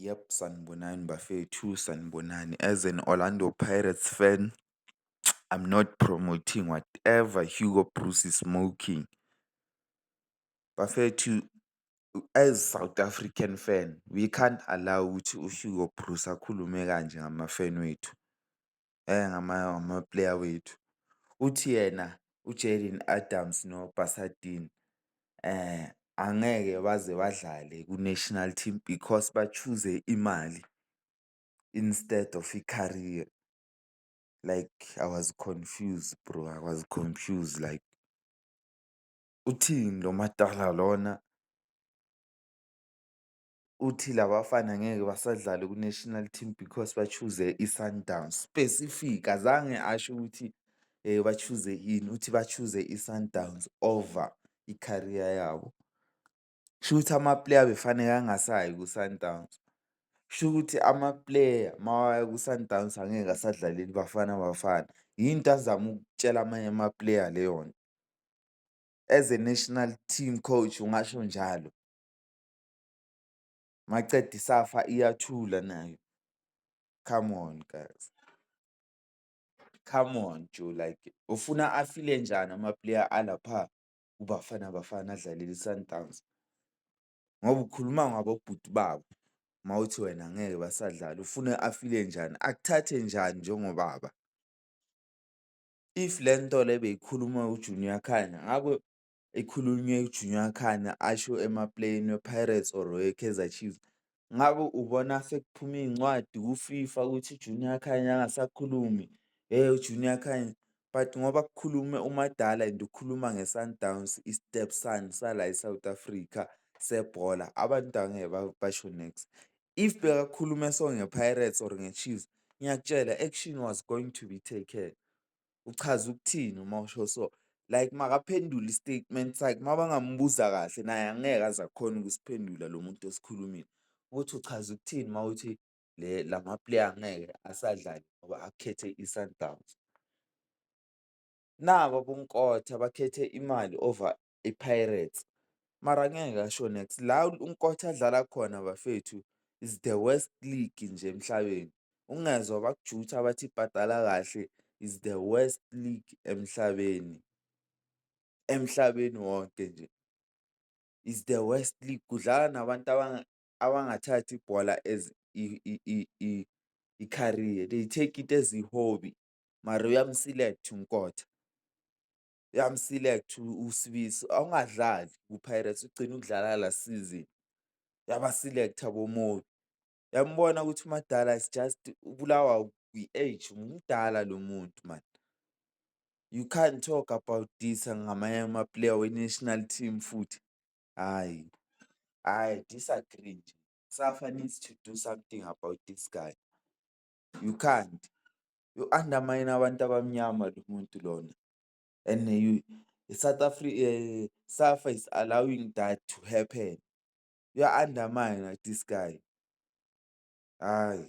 Yep, sanibonani bafethu, sanibonani. As an Orlando Pirates fan, I'm not promoting whatever Hugo Broos is smoking. Bafethu, as South African fan, we can't allow ukuthi u-Hugo Broos akhulume kanje ngama-fan wethu, ngama-player wethu. Uthi yena u-Jayden Adams no-Basadien angeke baze badlale ku-national team because ba-choose-e imali instead of i-career. Like, I was confused bro, I was confused, like, uthini lo madala lona? Uthi la bafana ngeke basadlala ku-national team because ba-choose-e i-Sundowns, specific, azange asho ukuthi ba-choose-e ini, uthi ba-choose-e i-Sundowns over i-career yabo. Kushuthi ama-player befaneke angasayi ku-Sundowns, kusho ukuthi ama-player mawaya ku-Sundowns angeke asadlalela iBafana Bafana, yinto azama ukutshela amanye ama-player leyo nto. As a national team coach ungasho njalo? Maceda i-SAFA iyathula nayo. Come on guys, come on Joe, like, ufuna afile njani ama-player alapha kuBafana Bafana adlalela i-Sundowns? Ngoba ukhuluma ngabobhuti babo mawuthi wena ngeke basadlala, ufuna afile njani? Akuthathe njani njengobaba? If le nto le beyikhuluma uJunior Khanye, ngabe ikhulunywe uJunior Khanye asho ema-player-eni we-Pirates or we-Kaizer Chiefs, ngabe ubona sekuphuma iy'ncwadi ku-FIFA ukuthi uJunior Khanye angasakhulumi, uJunior Khanye, but ngoba kukhulume uMadala and ukhuluma nge-Sundowns, i-step son sala e-South Africa sebhola, abantu angeke basho niks. If bekakhulume so nge-Pirates or nge-Chiefs, ngiyakutshela, action was going to be taken. Uchaza ukuthini uma usho so? Like, makaphendule i-statement sakhe, uma bangambuza kahle naye angeke aze akhone ukusiphendula lo muntu osikhulumile ukuthi uchaza ukuthini uma uthi le lama-player angeke asadlala ngoba akhethe i-Sundowns. Naba aboNkotha bakhethe imali over i-Pirates, mara angeke asho niks. La uNkotha adlala khona, bafethu, is the worst league nje emhlabeni. Ungezwa bakujutha bathi ibhadala kahle, is the worst league emhlabeni, emhlabeni wonke nje, is the worst league. Kudlala nabantu abangathathi ibhola as i-career, they take it as i-hobby, mara uyam-select uNkotha, uyam-select uSibisi, awungadlali ku-Pirates, ugcine ukudlala last season, uyaba-select-a aboMobbie. Uyambona ukuthi uMadala is just ubulawa i-age, mdala lo muntu man. You can't talk about this ngamanye ama-player we-national team futhi, hhayi, I disagree nje. SAFA needs to do something about this guy. You can't, u-undermine abantu abamnyama lo muntu lona and you South Africa, SAFA is allowing that to happen. Uya-undermine this guy, hhayi.